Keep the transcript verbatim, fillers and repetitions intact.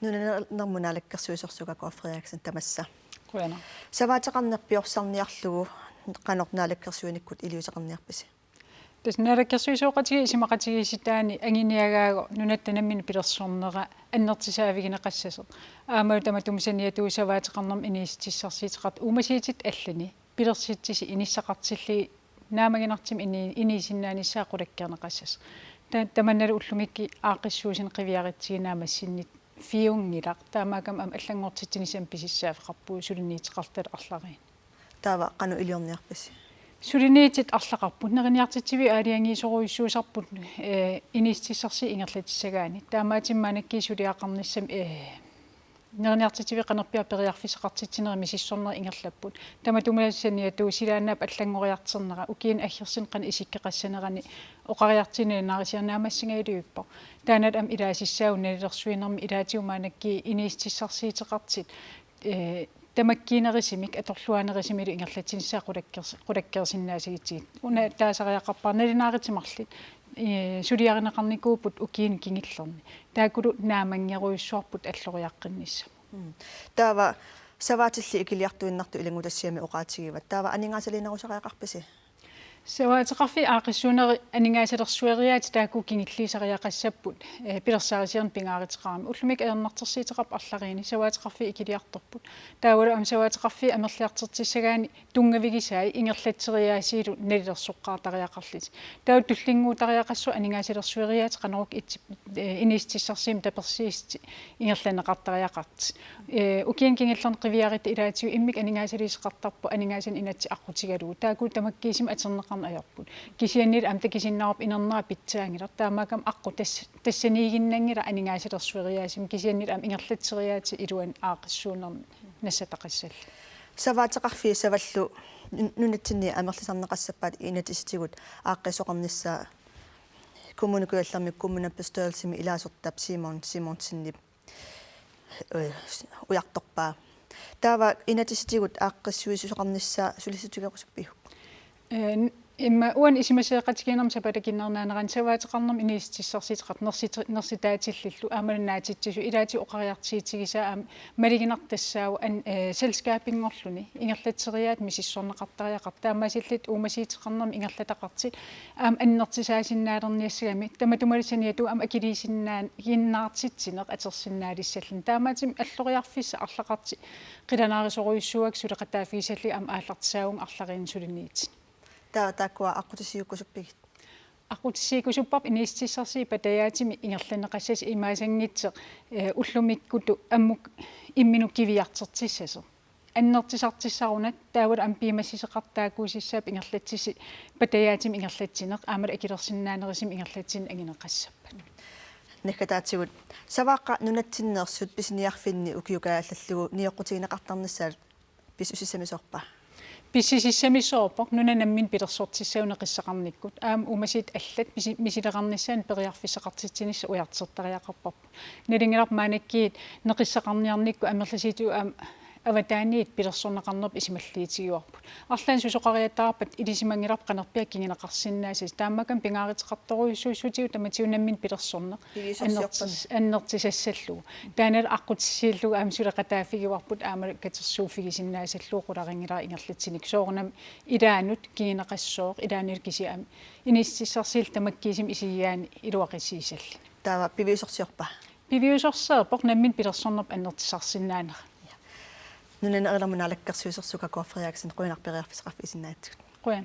Nunanermut naalakkersuisoq Sukakuaq Frederiksen, tamassa. Qujanaq. Savaateqarneq piorsarniarlugu qanoq naalakkersuinikkut iliuuseqarniarpisi? Tassa naalakkersuisooqatigiit isumaqatigiissitaanni anguniagaagut nunatta nammineq pilersornera annertusaavigineqassasoq. Aammalu tamatuma saniatigut savaateqarnermut inuussutissarsiuteqartut uumasuutitit allani pilersitsisut inissaqartillugit naammaginartumik ini-, inuusinnaanissaat qulakkeerneqassasoq. Ta-, tamannalu ullumikkut aaqqissuussineq qiviarutsigu naammassinnit piunngilaq. Taamaakkami aamma allanngortitsinissamut pisussaaffeqarpugut suliniuteqartut arlariinni. Taava qanoq iliorniarpisi? Suliniutit arlaqarput. Neriniartitsiviup aalajangiisorujussuusarput, eh, inuussutissarsiutit ingerlatissagaanni. Taamaattumik maannakkut suliaqarnissamut, eh, neriniartitsiviup qanorpiaq periarfissaqartitsinerit misissornerit ingerlapput. Tamatuma saniatigut silaannaap allanngoriartornera ukiuni aggersuni qanoq isikkoqassanerani oqariartuuneq naalagaaffigisinnaasarsiorpoq. Taanna aamma ilaasissaagut nalilersuinermi ilaatigut maannakkut inuussutissarsiuteqartut, eh, tamakkiinerusumik atorluarnerusumillu ingerlatsinissaat qulakkers-, qulakkeersinnaassagatsigit. Una taasariaqarpara nalunaarutit marluk, eh, suliarineqarnikuupput ukiuni kingullerni. Taakkulu naammanngorujussuarput alloriaqqinnissaq. Mm. Taava savaatillit ikiliartuinnartut ilanngutassiami oqaatigivat. Taava aningaasaliinerusariaqarpisi? Savaateqarfiup aaqqissuunerit aningaasalersueriaatsit taakku kingulliusariaqassapput, eh, pilersaarusiorneq pingaaruteqarami. Ullumikkut ajornartorsiuteqarput arlariinni, savaateqarfiit ikiliartorput. Taavalu aamma savaateqarfiit amerliartortissagaanni tunngavigisai ingerlatseriaatsilu nalilersoqqaartariaqarlutik. Taava tullinnguutariaqassasoq aningaasalersueriaatsit qanorukku itsi-, eh, inuussutissarsiummik tapersiissutit ingerlanneqartariaqartut. Eh, ukiuni kingullerni qiviarutta ilaatigut immikkut aningaasaliisoqartarput aningaasanik inatsit aqqutigalugu. Taakku tamakkiisumik atorneqarneq ajorput. Kisiannili aamma takusinnaavarput inernera pitsaanngilaq. Taamaakkami aqqut tas-, tassaniiginnanngilaq aningaasalersueriaatsimi, kisiannili aamma ingerlatseriaatsit iluanni aaqqissuunnermi nassataqassallugu. Savaateqarfiit savallu nun-, nunatsinni amerlisarneqassappat inatsisitigut aaqqiisoqarnissaa Kommune Kujallermi kommunalbestyrelsimi ilaasortap Simon Simonsenip, øh, ujartorpaa. Taava inatsisitigut aaqqissuisoqarnissaa sulissutigerusuppisiuk? Eh, n-, immaqa uani isumasioqatigiinnermi sapaatip akunneri naanerani savaateqarnermut inuussutissarsiuteqartut nersita-, nersitaatillillu aammalu naatitsisut ilaatigut oqariartuutigisaa aamma maluginartoq tassaavoq an-, eh, selskabinngorluni ingerlatseriaatsit misissorneqartariaqartut, taamaasillutik uumasuuteqarnermik ingerlataqartut aamma annertusaasinnaalereerniassagamik, tamatumalu saniatigut aamma akiliisinnaa-, -ginnaartitsineq atorsinnaalissalluni. Taamaattumik alloriarfissat arlaqartut qilanaarisorujussuuakka suleqataaffigisallugit aamma aallartisaavunga arlariinni suliniutit. Taava taakkua aqqutissiuukkusuppigit? Aqqutissiuukkusupparput inuussutissarsiutit patajaatsumik ingerlanneqassasoq imaassanngitsoq, eh, ullumikkutut ammut imminut qiviartortissasoq. Annertusartussaruna taavalu aamma piumassuseqartut taakkuusussapput ingerlatsisut patajaatsumik ingerlatsineq aammalu akilersinnaanerusumik ingerlatsineq anguneqassappat. Naggataatigut, Savaaqqap nunatsinneersut pisiniarfinni ukiukaallallugu nioqqutigineqartarnissaat pissusissamisoorpa? Pissusissamisoorpoq, nunat namminneq pilersortissagut neqissaqarnikkut. Aamma uumasuutit allat misi-, misileqarnissaannut periarfissaqartitsinissaq ujartortariaqarparput. Nalunngilarput maannakkut neqissaqarniarnikkut amerlasuutigut aamma avataaniit pilersorneqarnerput isumalluutigivarput. Arlaannik susoqariattaarpat ilisimanngilarput qanorpiaq kinguneqarsinnaassasoq. Taamaakkami pingaaruteqartorujussuussutigut tamatigut namminneq pilersorneq Piviusorsiorpami. Annertus-, annertusassallugu. Taannalu aqqutissiullugu aamma suleqataaffigivarput aamma katersuuffigisinnaassallugu, qularinngilara ingerlatsineq. Soorunami ilaannut kinguneqassooq, ilaannilu kisianni aamma inuussutissarsiutit tamakkiisumik isigigaanni iluaqussiissalluni. Taava piviusorsiorpa? Piviusorsiorpoq namminneq pilersornerput annertusarsinnaanera. Nunanerilermut naalakkersuisoq Sukakuaq Frederiksen, qujanaq periarfissaqarfigisinnaagatsigit. Qujan.